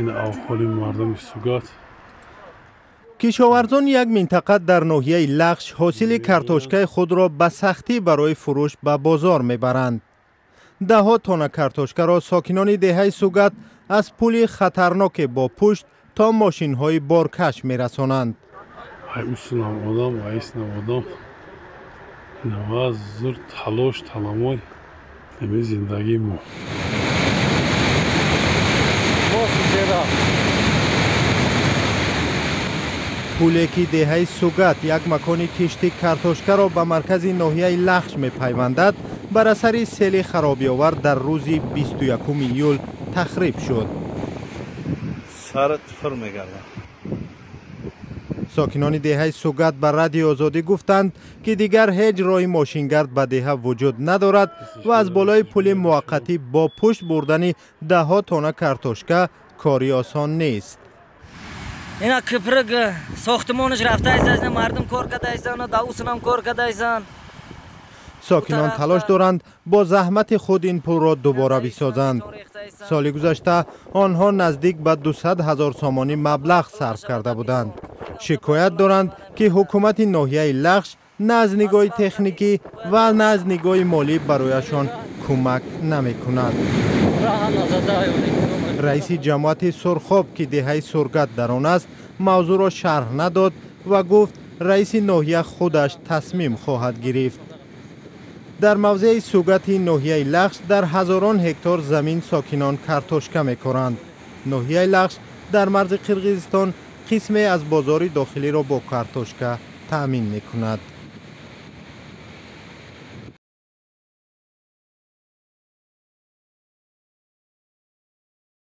Ин аҳволи мардуми Сугат. Кишоварзони як минтақа дар ноҳияи Лахш ҳосили картошкаи худро ба сахтӣ барои фурӯш ба бозор мебаранд. Даҳҳо тонна картошкаро сокинони деҳаи Сугат аз пули хатарноке бо пушт то мошинҳои боркаш мерасонанд. Ай усунам одам, айснам одам. Инава зур талош таламой ами зиндагии мо. Пуле ки деҳаи Сугат як макони кишти картошкаро ба маркази ноҳияи Лахш мепайвандад, бар асари сели харобиовар дар рӯзи 21 июл тахриб шуд. Сарат фир мегардад. Сокинони деҳаи Сугат ба Радиои Озодӣ гуфтанд, ки дигар ҳеҷ роҳи мошингард ба деҳа вуҷуд надорад ва аз болои пули муваққатӣ бо пушт бурдани даҳҳо тонна картошка кори осон нест. Ина киприк сохтмонаш рафтаист, мардум кор кадаистанд, давусунам кор кадаистанд. Сокинон талош доранд бо заҳмати худ ин пулро дубора бисозанд. Соли гузашта онҳо наздик ба 200 ҳазор сомонӣ маблағ сарф карда буданд. Шикоят доранд, ки ҳукумати ноҳияи Лахш на аз нигоҳи техникӣ ва на аз нигоҳи молӣ барояшон кӯмак намекунад. Раиси ҷамоати Сурхоб, ки деҳаи Сургат дар он аст, мавзӯъро шарҳ надод ва гуфт, раиси ноҳия худаш тасмим хоҳад гирифт. Дар мавзеи Сугати ноҳияи Лахш дар ҳазорон ҳектор замин сокинон картошка мекоранд. Ноҳияи Лахш дар марзи Қирғизистон қисме аз бозори дохилиро бо картошка таъмин мекунад.